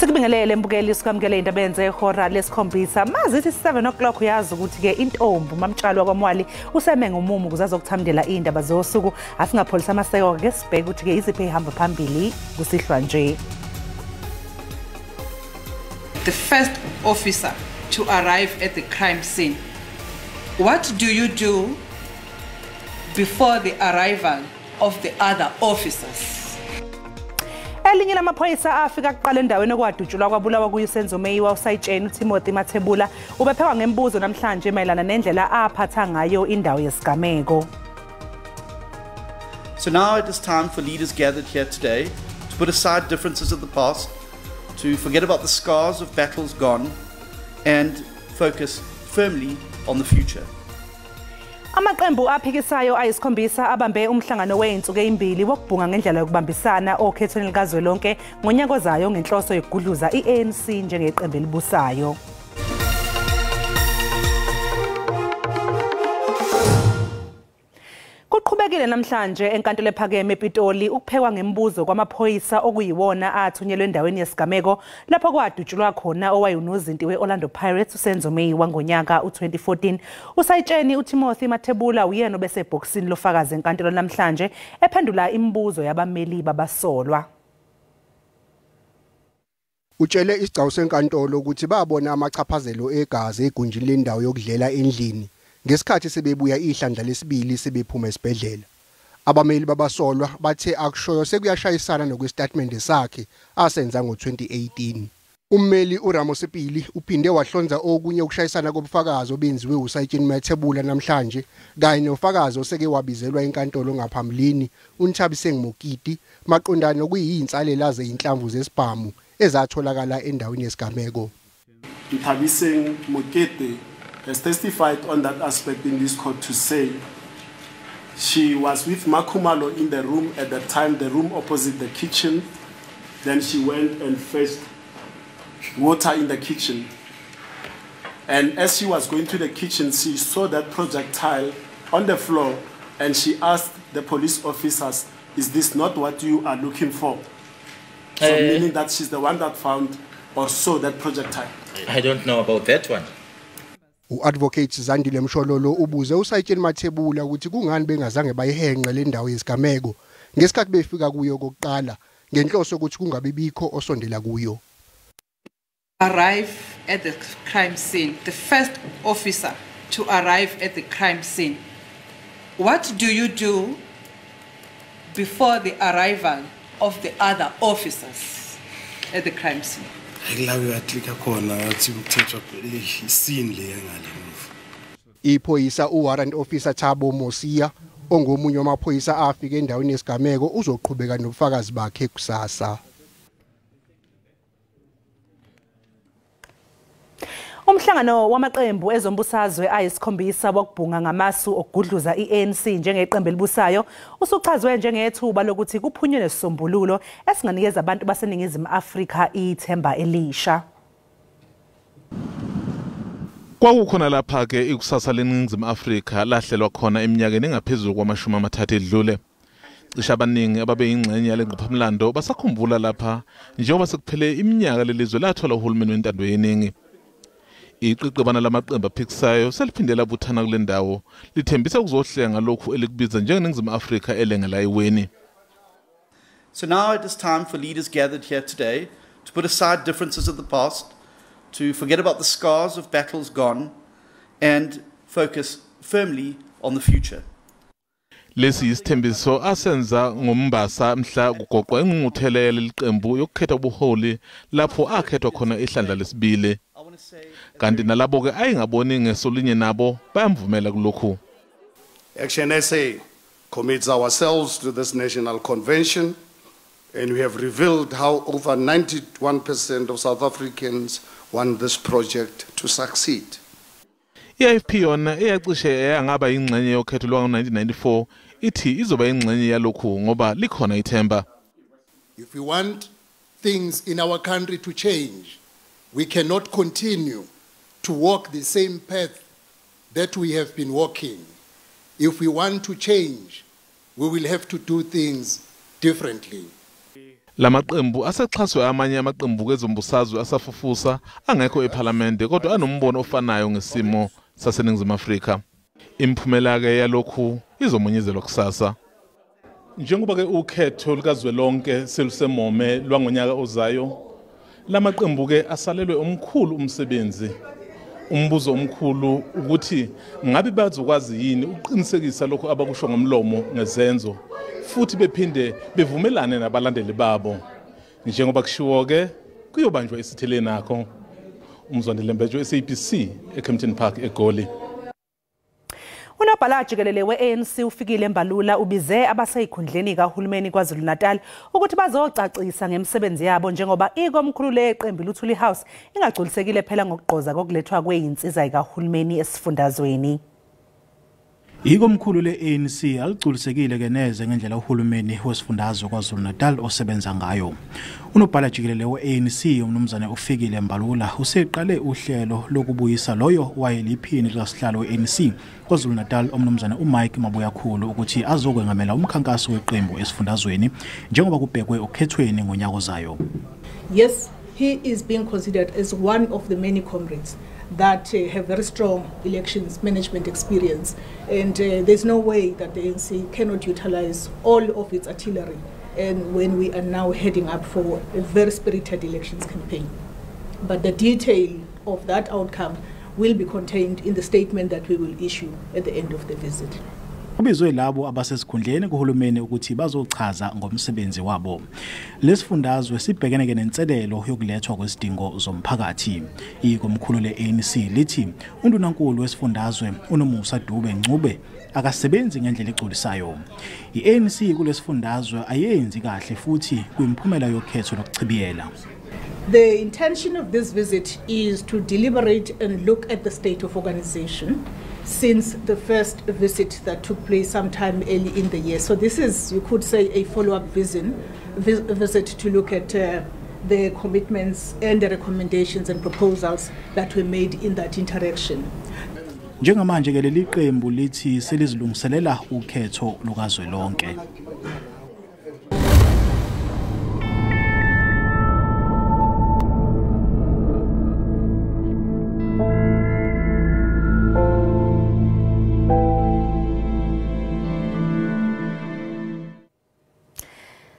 Sikubingelele mbukeli, sikwamukele indaba enze ihora lesikhombisa. Mazithi 7 o'clock uyazi ukuthi ke intombi mamtshalo kwaMwali useme ngomumo ukuze azokuthamndela indaba zosuku. Asingapholisa amaseko ke sibheke ukuthi ke iziphi ehamba phambili kusihlwa nje. The first officer to arrive at the crime scene. What do you do before the arrival of the other officers? Elinye lamaphoyisa afika kuqala endaweni okwadutshulwa kwabulawa kuyo uSenzo Meyiwa usayitsheni uTimothy Mathebula ubephekwa ngembuzo namhlanje mayelana nendlela aphatha ngayo indawo yesigameko. So now it is time for leaders gathered here today to put aside differences of the past, to forget about the scars of battles gone and focus firmly on the future. Amaqembu aphikisayo ayisikhombisa abambe umhlangano weyinsuku ezimbili wokubhunga ngendlela yokubambisana okhethweni likazwelonke ngonyaka ozayo ngenhloso yokugudluza iANC njengeqembu elibusayo. Kuqhubekile namhlanje enkantolo ephakeme ePitoli ukuphekwa ngembuzo kwamaphoyisa okuyiwona athunyelwe endaweni yesigameko lapho kwadutshulwa khona owayunozinti weOrlando Pirates uSenzo Meyiwa ngonyaka u2014. Usayitsheni uTimothy Mathebula uyena obesebhokisini lofakazi enkantolo namhlanje ephendula imibuzo yabameli babasolwa. Utshele isigcawu senkantolo ukuthi babona amachaphazelo egazi egunjini lendawo yokudlela endlini ngesikhathi sebebuya ihlandla lesibili sebephuma esibhedlela. Abameli babasolwa bathe akushoyo sekuyashayisana nokwestatement sakhe asenza ngo2018. Ummeli uRamosepili uphinde wahlonza okunye ukushayisana kobufakazi obenziwe uSayitsheni Mathebula namhlanje kanye nofakazi oseke wabizelwa enkantolo ngaphambilini uNthabiseng Mokiti maqondana nokuyinsalela zeinhlamvu zesibhamu ezatholakala endaweni yesigameko. Nthabiseng Mokiti has testified on that aspect in this court to say she was with Makumalo in the room at that time, the room opposite the kitchen. Then she went and fetched water in the kitchen. And as she was going to the kitchen, she saw that projectile on the floor and she asked the police officers, is this not what you are looking for? So meaning that she's the one that found or saw that projectile. I don't know about that one. U-advocate Zandile Mshololo ubuze uSayitsheni Mathebula ukuthi kungani bengazange bayihenqe le ndawo yesigameko ngesikhathi befika kuyo kokuqala ngenhloso ukuthi kungabe bikho osondela kuyo. Arrive at the crime scene, the first officer to arrive at the crime scene. What do you do before the arrival of the other officers at the crime scene? Iphoyisa uWarrant Officer Thabo Mosia ongomunye wamaphoyisa afike endaweni yesigameko uzoqhubeka nobufakazi bakhe kusasa. Umhlangano wamaqembu ezombusazwe ayisikhombisa wokubhunga ngamasu okugudluza iANC njengeqembu elibusayo usuchazwe njengethuba lokuthi kuphunywe nesisombululo esinganikeza abantu baseNingizimu Afrika ithemba elisha. Kwakukhona lapha ke ikusasa leNingizimu Afrika lahlelwa khona eminyakeni engaphezulu kwama-30 edlule. Cishe abaningi ababeyingxenye yale ngqophamlando basakhumbula lapha njengoba sekuphele iminyaka lelizwe lathola uhulumeni wentando yeningi. Iqeqebana lamaqembu aphikisayo seliphinde labuthana kule ndawo lithembisa ukuzohlenga lokhu elikubiza njengeNingizimu Afrika elengela eweni. So now it is time for leaders gathered here today to put aside differences of the past, to forget about the scars of battles gone and focus firmly on the future. Lesi isithembiso asenza ngoMbasa mhla kugoqwa ingqungquthela yaleliqembu yokukhetha ubuholi lapho akhethwa khona ihlandla lesibili. Kanti nalabo ke ayingaboni ngesolinye nabo bayamvumela kulokhu. Action SA commits ourselves to this national convention and we have revealed how over 91% of South Africans want this project to succeed. I-IFP yona eyacishe eyangaba ingxenye yokhetho lwango-1994 ithi izoba ingxenye yalokhu ngoba likhona ithemba. If we want things in our country to change, we cannot continue to walk the same path that we have been walking. If we want to change, we will have to do things differently. Lamaqembu asexhaswe amanye amaqembu kezombusazwe asafufusa angekho ePhalamende kodwa anombono ofanayo ngesimo saseNingizimu Afrika. Imiphumela ke yalokhu izomonyezelwa kusasa. Njengoba ke ukhetho lukazwelonke selusemome lwangonyaka ozayo, lamaqembu ke asalelwe omkhulu umsebenzi. Umbuzo omkhulu ukuthi ngabe bazokwazi yini ukuqinisekisa lokho abakusho ngomlomo ngezenzo futhi bephinde bevumelane nabalandeli babo. Njengoba kushiwo ke kuyobanjwa isithele nakho. Umzwandile Mbejo, SABC, eKempton Park, eGoli. Unobhala jikelele we-ANC uFikile Mbalula ubize abaseyikhundleni kahulumeni KwaZulu-Natal ukuthi bazocacisa ngemisebenzi yabo njengoba ikomkhulu leqembu Luthuli House ingagculisekile phela ngokugqoza kokulethwa kweyinsiza kahulumeni esifundazweni. Ikomkhulu le-ANC aligculisekile ke neze ngendlela uhulumeni wesifundazwe KwaZulu-Natal osebenza ngayo. Unobhala jikelele we-ANC umnumzane uFikile Mbalula useqale uhlelo lokubuyisa loyo wayeliphini likasihlalo we-ANC KwaZulu-Natal umnumzane uMike Mabuyakhulu ukuthi azokwengamela umkhankaso weqembu esifundazweni njengoba kubhekwe okhethweni ngonyaka ozayo. Yes, he is being considered as one of the many comrades that have very strong elections management experience, and there's no way that the ANC cannot utilize all of its artillery, and when we are now heading up for a very spirited elections campaign. But the detail of that outcome will be contained in the statement that we will issue at the end of the visit. Kubizwe labo abasesikhundleni kuhulumeni ukuthi bazochaza ngomsebenzi wabo. Lesifundazwe sibhekene ke nenselelo yokulethwa kwesidingo zomphakathi. Ikomkhulu le-ANC lithi undunankulu wesifundazwe uNomusa Dube Ncube akasebenzi ngendlela egculisayo. I-ANC kulesifundazwe ayenzi kahle futhi kwimiphumela yokhetho lokuchibiyela. The intention of this visit is to deliberate and look at the state of organization since the first visit that took place sometime early in the year. So this is, you could say, a follow-up visit to look at the commitments and the recommendations and proposals that were made in that interaction. Njengamanje ke leli qembu lithi selizilungiselela ukhetho lukazwelonke.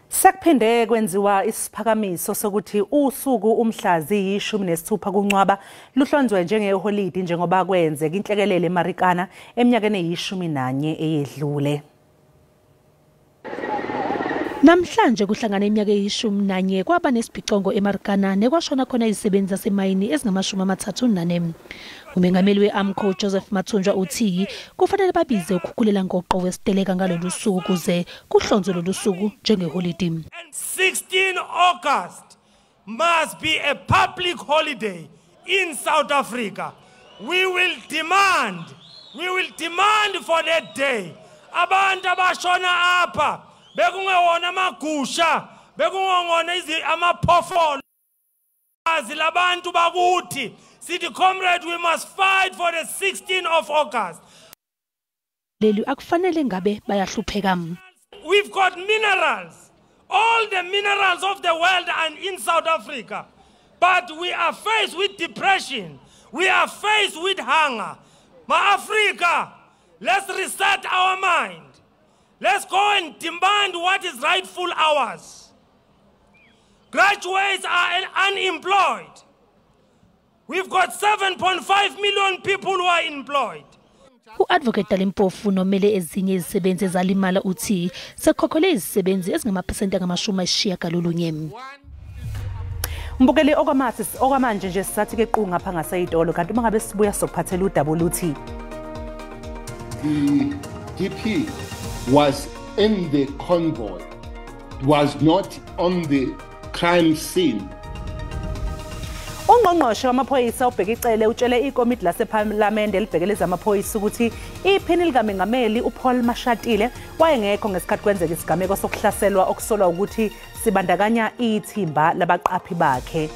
Sekuphinde kwenziwa isiphakamiso sokuthi usuku umhla ziyi-16 kuNcwaba luhlonzwe njengeholidi njengoba kwenzeka inhlekelele eMarikana eminyakeni eyi-11 eyedlule. Namhlanje kuhlangana iminyaka eyi-11 kwaba nesibhicongo eMarikana nekwashona khona izisebenzi zasemayini ezingama-34. Umengameli we-AMCO Joseph Mathunjwa uthi kufanele babize ukukhukhulela ngoqo wesiteleka ngalolu suku kuze kuhlonzwe lolu suku njengeholidi. 16 August must be a public holiday in South Africa. We will demand for that day. Abantu abashona apha bekungewona amagusha, bekungewona amaphofolo labantu bakuthi. Sithi comrade, we must fight for the 16th of August. Leli akufanele ngabe bayahlupheka. We've got minerals, all the minerals of the world and in South Africa. But we are faced with depression. We are faced with hunger. Ma Africa, let's reset our mind. Let's go and demand what is rightful ours. Graduates are unemployed. We've got 7.5 million people who are employed. U-Advocate Dalimpofu nomele ezinye izisebenzi ezalimala uthi sekukhokhele izisebenzi ezingamaphesenti angama-90. Mbukeli okwamanje nje sisathi ke qu ngapha ngaseyitolo kanti uma ngabe sibuya sokuphathela udaba oluthi the DP was in the convoy, was not on the crime scene. Ungqongqoshe wamaphoyisa uBheki Cele utshele ikomiti lasePhalamende elibhekele ezamaphoyisa ukuthi iphini likamengameli uPaul Mashatile wayengekho ngesikhathi kwenzeka isigameko sokuhlaselwa okusolwa ukuthi sibandakanya ithimba labaqaphi bakhe.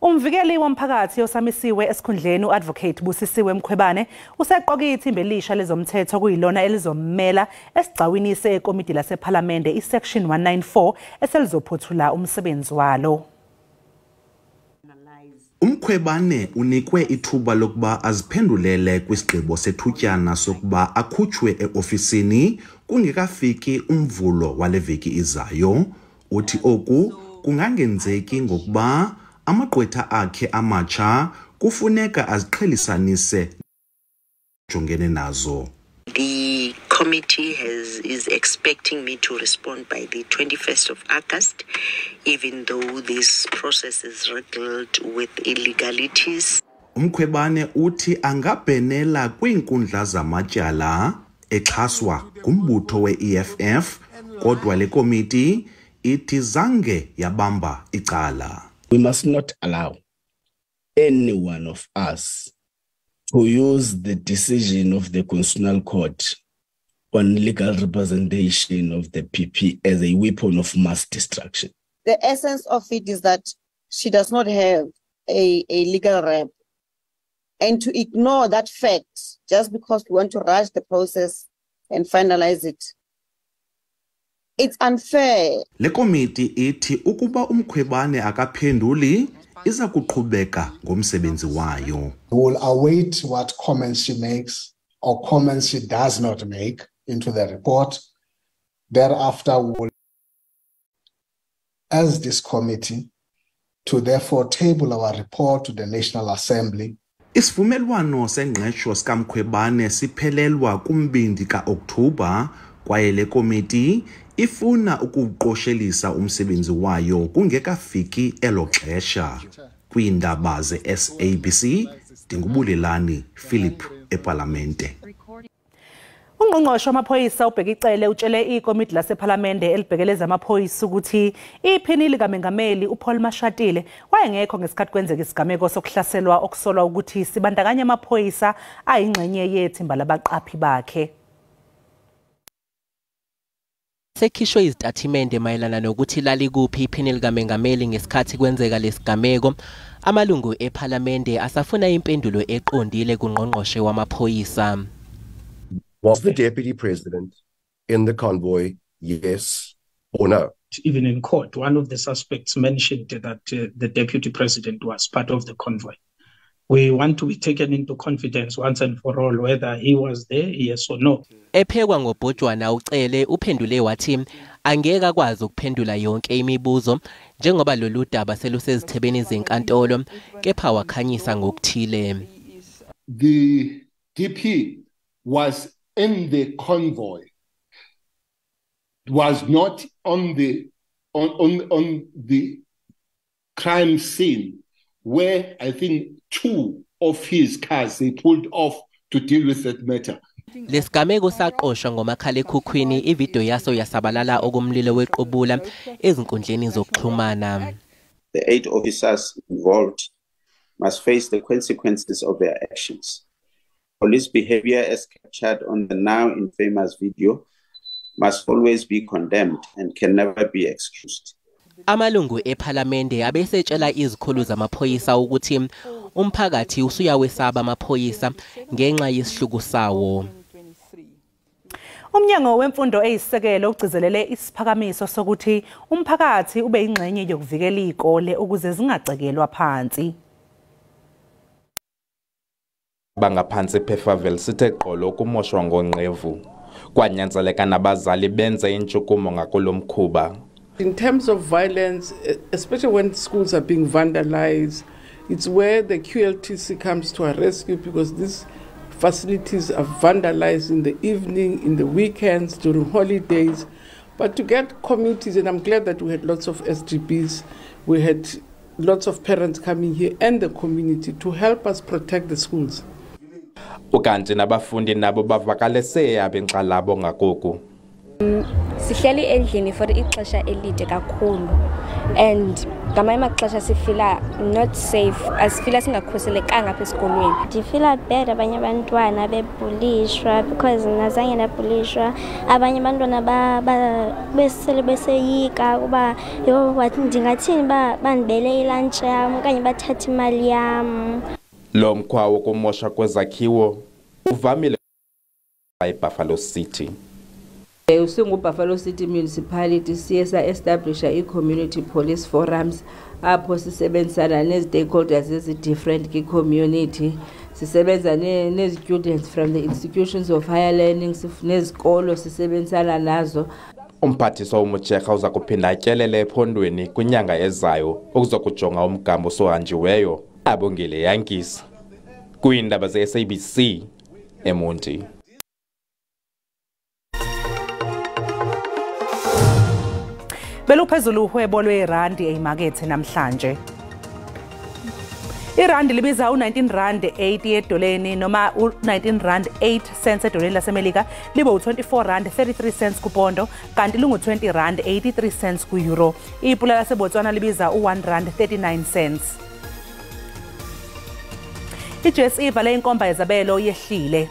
Umvikeli womphakathi osamisiwe esikhundleni u-Advocate Busisiwe Mkhwebane useqoke ithimba elisha lezomthetho kuyilona elizommela esigcawini sekomidi lasePhalamende iSection 194 eselizophothula umsebenzi walo. Umkhwebane unikwe ithuba lokuba aziphendulele kwisigqibo sethutyana sokuba akhutshwe eofisini kungekafiki umvulo wale veki izayo. Uthi oku kungangenzeki ngokuba amagqwetha akhe amatsha kufuneka aziqhelisanise jongene nazo. The committee is expecting me to respond by the 21st of August, even though this process is riddled with illegalities. Umkhwebane uthi angabhenela kwiinkundla zamatyala exhaswa ngumbutho we-EFF, kodwa le komiti ithi zange yabamba icala. We must not allow any one of us to use the decision of the Constitutional Court on legal representation of the PP as a weapon of mass destruction. The essence of it is that she does not have a legal rep. And to ignore that fact just because we want to rush the process and finalize it, it's unfair. Le komiti ithi ukuba umkhwebane akaphenduli iza kuqhubeka ngomsebenzi wayo. We will await what comments she makes or comments she does not make into the report. Thereafter, we will, as this committee, to therefore table our report to the National Assembly. Isivumelwano sengqesho sikamkhwebane siphelelwa kumbindi kaOktoba kwaye le komiti ifuna ukuqoshelisa umsebenzi wayo kungekafiki elo xesha. Kwiindaba ze-SABC, ndingubulelani Philip ePalamente. Ungqongqoshe wamaphoyisa uBheki Cele utshele ikomiti lasePhalamende elibhekele zamaphoyisa ukuthi iphini likamengameli uPaul Mashatile wayengekho ngesikhathi kwenzeka isigameko sokuhlaselwa okusolwa ukuthi sibandakanya amaphoyisa ayingxenye yethimba labaqaphi bakhe. Sekhishwe izitatimende mayelana nokuthi lalikuphi iphini likamengameli ngesikhathi kwenzeka lesigameko. Amalungu ePhalamende asafuna impendulo eqondile kungqongqoshe wamaphoyisa. Was the deputy president in the convoy, yes or no? Even in court, one of the suspects mentioned that the deputy president was part of the convoy. We want to be taken into confidence once and for all, whether he was there, yes or no. Ephekwa ngobhojwana uCele uphendule wathi angeke akwazi ukuphendula yonke imibuzo njengoba lolu daba selusezithebeni zenkantolo, kepha wakhanyisa ngokuthile. The DP was in the convoy, was not on the on the crime scene, where I think two of his cars they pulled off to deal with that matter. Lesigameko saqoshwa ngomakhalekhukhwini, ividiyo yaso yasabalala okomlilo wequbula ezinkundleni zokuxhumana. The 8 officers involved must face the consequences of their actions. Police behavior as captured on the now infamous video must always be condemned and can never be excused. Amalungu ePhalamende abesetshela izikhulu zamaphoyisa ukuthi umphakathi usuyawesaba amaphoyisa ngenxa yesihluku sawo. Umnyango wemfundo eyisisekelo ugcizelele isiphakamiso sokuthi umphakathi ube ingxenye yokuvikela izikole ukuze zingacekelwa phansi. Bangaphansi ePefferville sithe gqolo ukumoshwa ngonqevu. Kwanyanzeleka nabazali benze intshukumo ngakulo mkhuba. In terms of violence, especially when schools are being vandalized, it's where the QLTC comes to our rescue, because these facilities are vandalized in the evening, in the weekends, during holidays. But to get communities, and I'm glad that we had lots of SGBs, we had lots of parents coming here and the community to help us protect the schools. Ukanti nabafundi nabo bavakalise abenkxalabo ngakoku. Sihleli endlini for ixesha elide kakhulu and ngamanye amaxesha sifila not safe, asifila singakhuselekanga apha esikolweni. Ndifila bad abanye abantwana bebhulishwa because nazange ndabhulishwa. Abanye abantwana besele beseyika ukuba yho ndingathini uba bandibele ilantshi yam okanye bathathe imali yam. Lo mkhwa wokumosha kwezakhiwo uvamile eBuffalo City. Singu-Buffalo City Municipality siye sa-establisha i-community police forums apho sisebenzisana nezi-stakeholders ezi-different kwi-community, sisebenza nezi-students from the institutions of higher learning, nezikolo sisebenzisana nazo. Umphathiswa uMotshekga uza kuphinda atyelele ephondweni kwinyanga ezayo ukuzokujonga umgama osohanjiweyo. Abongile Yankees kwiindaba ze-SABC eMonti. Beluphezulu uhwebo lwerandi eyimakethe namhlanje. Irandi libiza u-19 rand 80 edoleni noma u-19 rand 8 cents edoleni laseMelika, libe u-24 rand 33 cents kupondo, kanti lungu-20 rand 83 cents ku-euro. Ipula laseBotswana libiza u-1 rand 39 cents. I-JSE ivale inkomba yezabelo yehlile.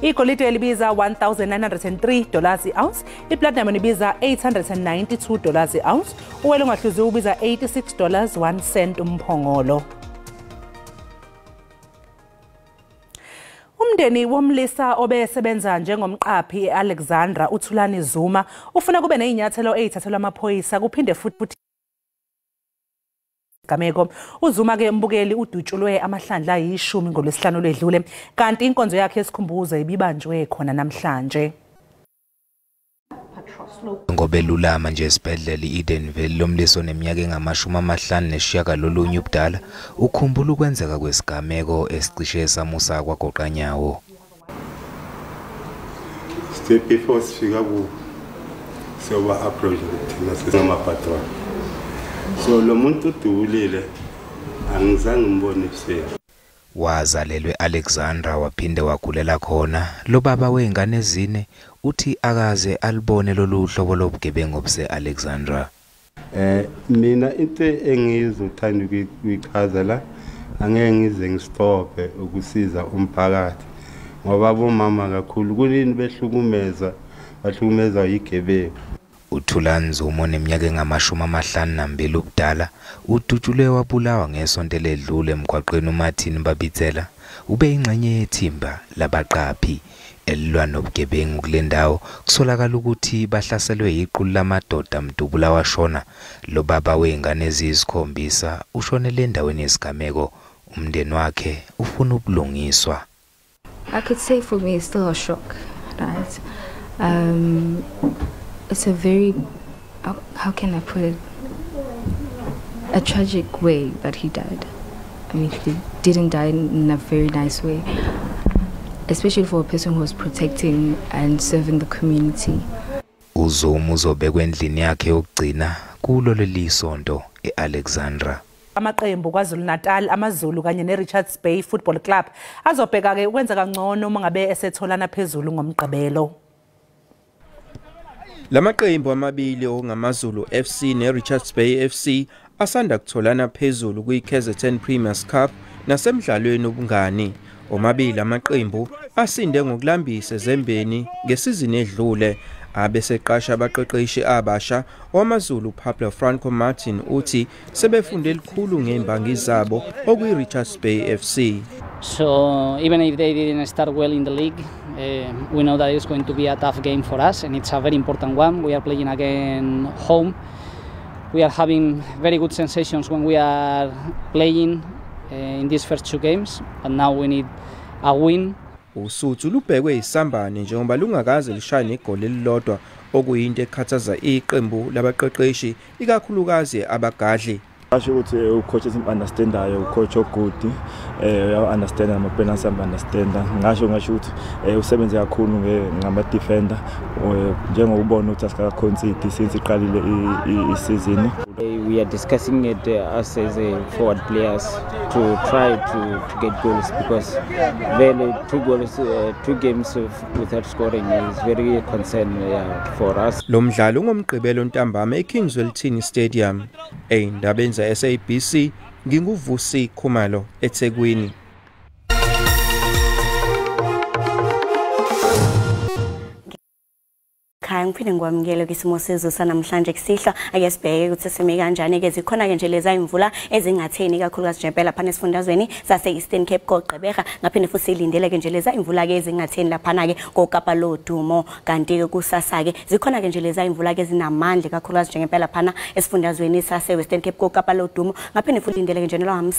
Igolide libiza $1,903 i-ounce, iplatinum ibiza $892 i-ounce, uwele ongahluziwe ubiza $86.01 umphongolo. Umndeni womlisa obesebenza njengomqaphi e-Alexandra uThulani Zuma ufuna kube nezinyathelo ezithathelwa amaphoyisa kuphinde futhi gameko. uZuma ke mbukeli udutshulwe amahlandla ayishumi ngolwesihlanu olwedlule, kanti inkonzo yakhe yesikhumbuzo ibibanjwe khona namhlanje. Ngobelulama nje esibhedlela i-Edenvale, lomliso neminyaka engama-59 ubudala ukhumbula ukwenzeka kwesigameko esicishe samusa kwagoqanyawo. Step before sifika ku siyoba approach thina singama-patrol. So lo muntu udubulile angizange ngibone ebusweni. Wazalelwe Alexandra waphinde wagulela khona. Lo baba wengane ezine uthi akaze alibone lolu hlobo lobugebengu obuse-Alexandra. Mina into engizothanda ukuyichaza la, angeke ngize ngistophe ukusiza umphakathi ngoba bomama kakhulu kunini behlukumeza, bahlukumeza yigebengu. uThulani Zuma oneminyaka engama-52 ubudala udutshulwe wabulawa ngesonto eledlule emgwaqweni uMartin Babitsela. Ube ingxenye yethimba labaqaphi elilwa nobugebengu kule ndawo. Kusolakala ukuthi bahlaselwe yiqulu lamadoda mdubula washona. Lo baba wey'ngane eziyisikhombisa ushonele endaweni yesigameko. Umndeni wakhe ufuna ubulungiswa. I could say for me it's still a shock, right? It's a very, how can I put it, a tragic way that he died. I mean, he didn't die in a very nice way, especially for a person who was protecting and serving the community. uZuma uzobekwa endlini yakhe yokugcina kulo leli sonto e-Alexandra. Amaqembu KwaZulu-Natal, AmaZulu kanye ne-Richards Bay Football Club azobheka-ke ukwenza kangcono uma ngabe esetholana phezulu ngoMgqibelo. Lamaqembu amabili okungamaZulu FC ne-Richards Bay FC asanda kutholana phezulu kwi-KZN Premier's Cup nasemdlalweni obungani. Omabili amaqembu asinde ngokulambisa ezembeni ngesizini edlule. Abeseqasha abaqeqeshi abasha wamaZulu Pablo Franco Martin uthi sebefunde elikhulu ngembangi zabo okuyi-Richards Bay FC. So even if they didn't start well in the league, we know that it's going to be a tough game for us, and it's a very important one. We are playing again home. We are having very good sensations when we are playing in these first two games, but now we need a win. Usuthu lubhekwe isambane njengoba lungakaze lishaye negoli elilodwa, okuyinto ekhathaza iqembu labaqeqeshi ikakhulukazi abagadli. Asho ukuthi ucoach esim-understandayo, ucoach ogood, uya-understanda nama-penalty, am-understanda. Ngasho ukuthi usebenze kakhulu ngama-defender, njengokubona ukuthi asikaka-concede since iqalile isizini. We are discussing it us as a forward players to try to get goals, because really 2 games without scoring is very concern for us. Lo mdlalo ungomgqibelo ntambama eKing Zwelithini Stadium. Ey'ndabeni za-SABC nginguVusi Khumalo eThekwini. Khaya ngiphinde ngikwamukele kwisimo sezulu sanamhlanje kusihlwa. Ake sibheke ukuthi sime kanjani ke zikhona ke nje leza imvula ezingatheni kakhulukazi nje impela phana esifundazweni sase Eastern Cape koGqeberha, ngaphinde futhi silindele ke nje leza imvula ke ezingatheni laphana ke koKapa lodumo, kanti ke kusasa ke zikhona ke nje leza imvula ke ezinamandla kakhulukazi nje ngempela phana esifundazweni sase Western Cape koKapa lodumo, ngaphinde futhi lindele ke nje nolwa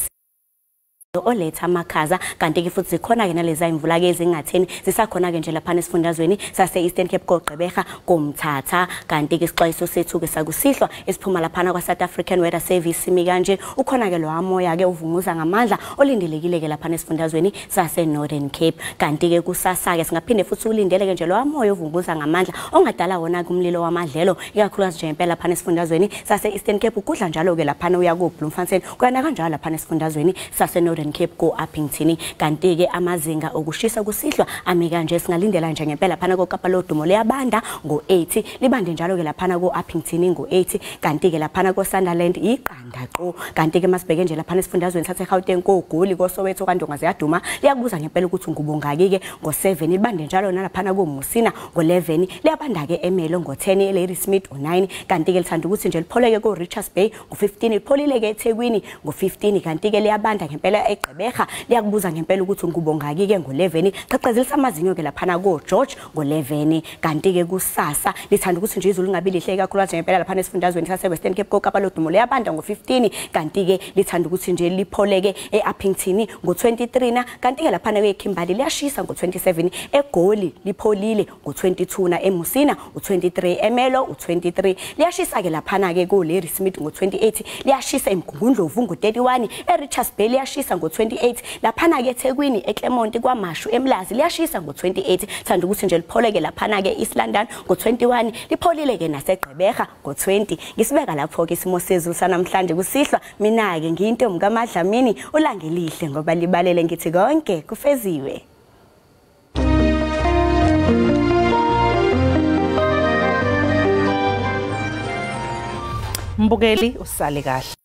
oletha amakhaza, kanti ke futhi zikhona ke naleza imvula ke ezingatheni zisakhona ke nje laphana esifundazweni sase Eastern Cape koGqeberha komthatha. Kanti ke isixwayiso sethu ke sakusihlwa esiphuma laphana kwa South African Weather Service simi kanje, ukhona ke lo moya ke uvunguza ngamandla olindelekile ke laphana esifundazweni sase Northern Cape. Kanti ke kusasa ke singaphinde futhi ulindele ke nje lo moya ovunguza ngamandla ongadala wona kumlilo wamadlelo ikakhulukazi nje impela laphana esifundazweni sase Eastern Cape, ukudla njalo ke laphana uya ku Bloemfontein kuyana kanjalo laphana esifundazweni sase Northern Cape ko Upington. Kanti ke amazinga okushisa kusihlwa ami kanje, singalindela nje ngempela phana koKapa lodumo liyabanda ngo8, libande njalo ke laphana ko Upington ngo8, kanti ke laphana ko Sunderland iqanda qo. Kanti ke masibheke nje laphana esifundazweni sase Gauteng koGoli koSoweto kaNdonga ziyaduma, liyakubuza ngempela ukuthi ngubongaki ke ngo7, libande njalo nalaphana ko Musina ngo11, liyabanda ke eMelo ngo10, eLadysmith ngo9, kanti ke lithanda ukuthi nje lipholeke ko Richards Bay ngo15, lipholile ke eThekwini ngo15, kanti ke liyabanda ngempela eGqeberha, liyakubuza ngempela ukuthi ngubongaki ke ngo11, qhaqhazelisa amazinyo ke laphana ko George ngo11. Kanti ke kusasa lithanda ukuthi nje izulu lingabi lihle kakhulukazi ngempela laphana esifundazweni sase Western Cape koKapa lodumo liyabanda ngo15, kanti ke lithanda ukuthi nje lipholeke eUppington ngo23 na, kanti ke laphana kweKimberley liyashisa ngo27, eGoli lipholile ngo22 na, eMusina u23, eMelo u23, liyashisa ke laphana ke ko Ladysmith ngo28, liyashisa eMgungundlovu ngo31, eRichards Bay liyashisa ngo28, laphana ke eThekwini eClermont kwaMashu eMlazi liyashisa ngo28, thanda ukuthi nje lipholeke laphana ke East London ngo21, lipholile ke naseGqeberha ngo20. Ngisibeka lapho ke isimo sezulu sanamhlanje kusihlwa. Mina ke ngiyintombi kaMadlamini, ulangelihle ngoba libalele, ngithi konke kufeziwe. Mbukeli usale kahle.